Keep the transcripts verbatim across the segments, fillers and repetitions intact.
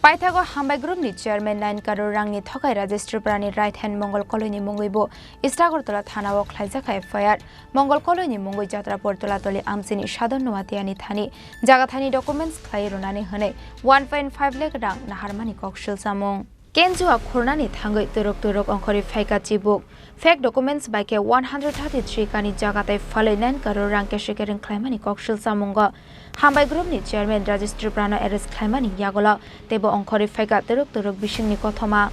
Paithago Hambai Group ni Chairman nine crore rangni thokai Rajesh Tripura ni right hand Mongol Koloi ni mungwi bo East Agartala thana o khlaijak kha F I R. Mongol Koloi ni mungwi Jatrapur Tolatoli amchini Sadon Nuatia ni thani jaga thani documents khlai rwnani hwnwi one point five lakh rang naharmani kok silchamung. Kenjua khurnani thangwi turuk turuk ongkhorwi phaikha chibuk. Fake documents bai khe one hundred thirty three kani jaga tei phalwi nine crore rang cash kereng khlaimani kok silchamungo. Hambai Group ni Chairman Rajesh Tripura no arrest khlaimani yagulo teibo ongkhorwi phaikha turuk turuk bisingni kothoma.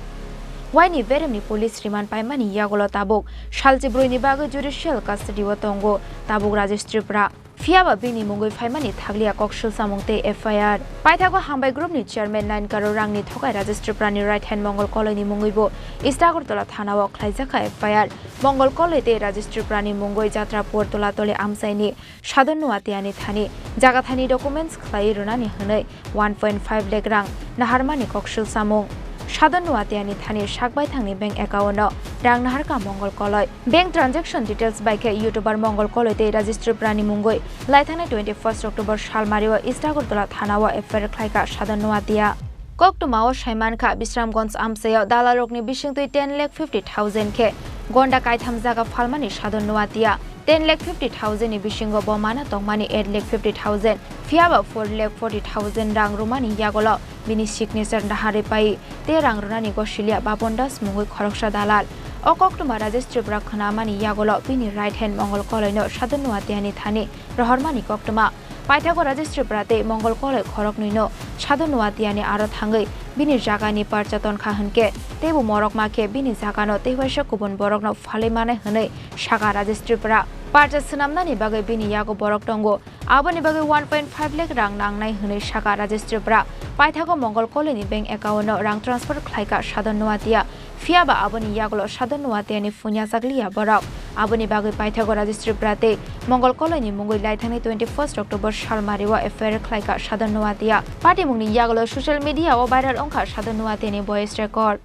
Waini beremni police remand paimani yagulo tabuk salchi brwi ni bagwi judicial custody o tongo tabuk Rajesh Tripura. Phiyaba bini mungwi phaimani thakliya kok silchamung tei F I R. Paithago Hambai Group ni Chairman nine crore rangni thokai Rajesh Tripura ni right hand Mongol Koloi ni mungwi bo East Agartala thana o khlaijak kha F I R. Mongol Koloi tei Rajesh Tripura ni mungwi Jatrapur Tolatoli amchaini Sadon Nuatia ni thani jaga thani documents khlai rwnani hwnwi one point five lakh rang naharmani kok silchamung. Sadon Nuatia ni thani sak baithangni bank account o rang naharkha Mongol Koloi. Bank transaction details bai khe YouTuber Mongol Koloi tei Rajesh Tripura ni mungwi laithangnai twenty first October salmari o East Agartala thana o F I R khlaikha Sadon Nuatia. Koktwma o saimankha Bisramganj amchai o dalalrokni bisingtwi ten lakh fifty thousand khe gonda kaitham jaga phalmani Sadon Nuatia. Ten lakh fifty thousand ni bisingo bo mana tongmani eight lakh fifty thousand, phiyaba four lakh forty thousand rang rwmani yagulo bini signature naharwi pai tei rang rwnani gosiliya Bapan Das mungwi khoroksa dalal. O koktwma Rajesh Tripura khwnamani yagulo bini right hand Mongol Koloi no Sadon Nuatia ni thani rohormani koktwma. Paithago Rajesh Tripura tei Mongol Koloi khoroknwi no Sadon Nuatia ni aro thangwi bini jaga ni parcha tonkha hwnkhe teibo morok ma khe bini jaga no tei waisa kubun borok no phalwi manai hwnwi sakha Rajesh Tripura. Parcha swnamnani bagwi bini yago borok tongo. Aboni bagwi one point five lakh rang nangnai hwnwi sakha Rajesh Tripura. Paithago Mongol Koloi ni bank account o rang transfer khlaikha Sadon Nuatia. Phiyaba aboni yagulo Sadon Nuatia ni phone yachakliya borok. Aboni bagwi paithago Rajesh Tripura tei Mongol Koloi ni mungwi laithangnai twenty first October salmari o F I R khlaikha Sadon Nuatia. Patimungni yagulo social media o viral wngkha Sadon Nuatia ni voice record.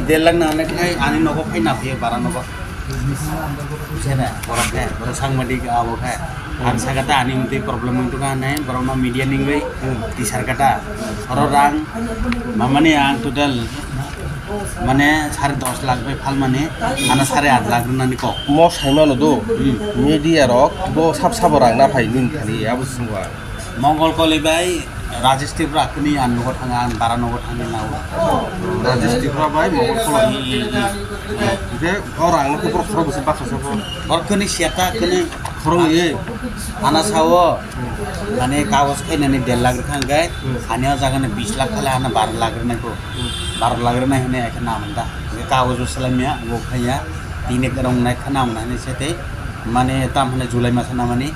Del lakh na onek khai ani nogo phai na phiya bara nogo. Sene, borok khe, borok sangbadik abo khe. Ang sakata ani mtwi problem wngtokha hinwi borokno media ningwi tisar kata. Oro rang mamani ang total mane sare dos lakh bai phalmani, ano sare at lakh rwnani kok. Mo saimano do, media rok bo sab sabo rang na phai nini thani abo sungwa. Mongol Koloi bai Rajesh Tripura kuni ang nogo thanga, ang bara nogo thangwi nao. Rajesh Tripura bai Mongol Koloi. Hingke o rang no borok khoro bwswk baksa sabo. Borok kuni siata kuni. Khoro ye. Ana sao, mane kagos khainani del lakh rwkha hingke, ani o jaga ni bis lakh khale ana baro lakh rwnai ko. Baro lakh rwnai hinwi ekhe namani da. Hingke kagos bo swlaimya, bo khaiya. Tini kwrwngnai khana wngnai hinwi se tei. Mane tam hinwi July masa namani.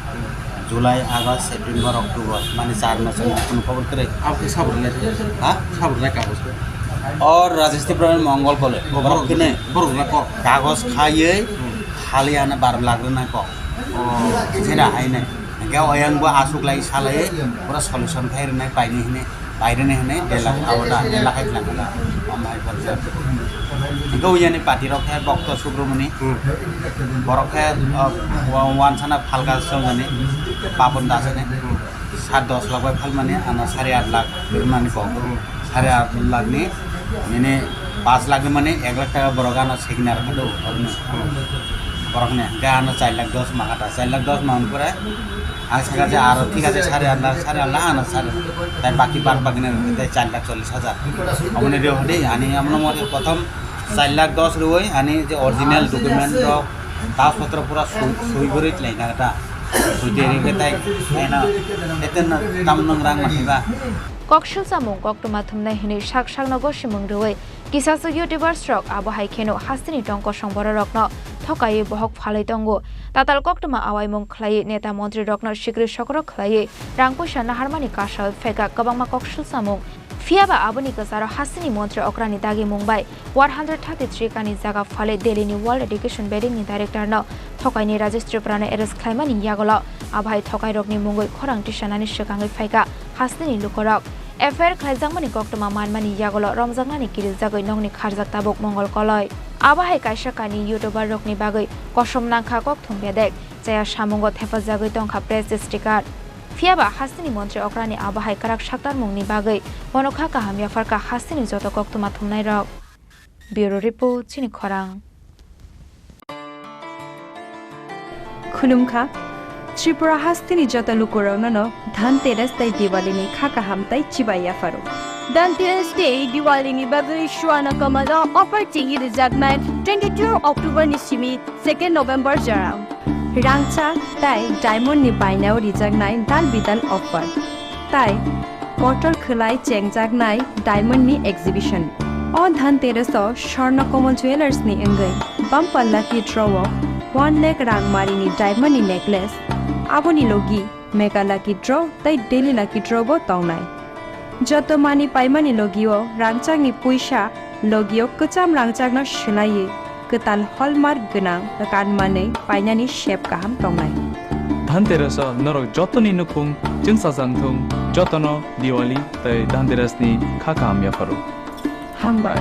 July, August, September, October, mane char mas wngkha, kunu khobor kwrwi. Abo khe sabo rwnai se? Ha? Sabo rwnai kagos khe? O Rajesh Tripura ni Mongol Koloi. O borok khe ne? Borok na kok. Kagos khaiwi, hmm, hali ano baro lakh rwnai kok. Oh. Jera hai nai. Hingke oyang bo aswk lai salai, pura solution khai rwnai paini hinwi. Baireni hinwi delak abo da, delak hai tlang da. Omo hai borjak. Hingke uyani party rok khe Bokto Subramoni. Hmm. Borok khe, uh, wa-, wansana phalka songani, Papon Dasani. Hmm. Sat dos lakh bai phalmani, ano sari at lakh rwmani kok. Hmm. Sari at lakh ni, nini pas lakh ni mani ek lakh taka borok ano signal kha do, oroni. Hmm. Borok ni, hingke ano char lakh dos mangkha ta, char lakh dos mangni pore, Ang sakha je aro thik ache sare at lakh, sare at lakh ano sare. Tai baki bad baki na tai char lakh chollish hajar. Aboni reo hadi ani amno mori prothom char lakh dos roi ani je original document rok, kagoj potro pura soi, soi gori tlai na ta. Soi de ri ke tai ena eten tam nang rang ma ba. Kok silchamung koktwma thumnai hinwi sak sakno gosimung rwui kisaswk YouTubers rok abo hai kheno hasteni tong kosong bororokno thokaiwi bohok phalwi tongo. Tatal koktwma awaimung khlaiwi neta montrirokno sikri sokro khlaiwi rang puisa naharmani kasawi phaikha kwbangma kok silchamung. Phiyaba aboni kwcharo hasteni montri okrani dagimung bai one hundred thirty three kani jaga phalwi Delhini World Education Buildingni directorno thokaini Rajesh Tripurano arrest khlaimani yagulo abo hai thokairokni mungwi khorang tisanani swkangwi phaikha hasteni lukurok. F I R khlaijakmani koktwma manmani yagulo romjaknani kiriljagwi nokni kharjak tabuk Mongol Koloi. Abo hai kaisa kainwi YouTuber rokni bagwi kosom nangkha kokthum bedek, chaya samungo thepajagwi tongkha press sticker. Phiyaba hasteni montri okrani abo hai kwrak saktarmungni bagwi bono kha kaham yapharkha hasteni joto koktwma thumnairok. Bureau Report, Chini Khorang. Khulumkha, Tripura hasteni joto lukurokno no Dhanteras tei Diwali ni kha kaham tei chibai yapharo. Dhanteras tei Diwali ni bagwi Swarna Kamal o offer chengwi rijaknai twenty-two October ni simi second November jora. Rangchak tei diamond ni bainao rijaknai dal bidal offer. Tai kotor khwlai chengjaknai diamond ni exhibition. O Dhanteras o Swarna Kamal Jewellers ni wngwi bumper lucky draw o one lakh rang mari ni diamond ni necklace, aboni logi mega lucky draw tei daily lucky draw bo tongnai. Joto mani paimani logi o rangchak ni puisa logi o kwcham rangchak no swlaiwi kwtal hallmark gwnang kan manwi painani sep kaham tongnai. Dhanteras o norok jotoni nukhung chwngsajak thung, jotono Diwali tei Dhanteras ni kha kaham yapharo. Hambai.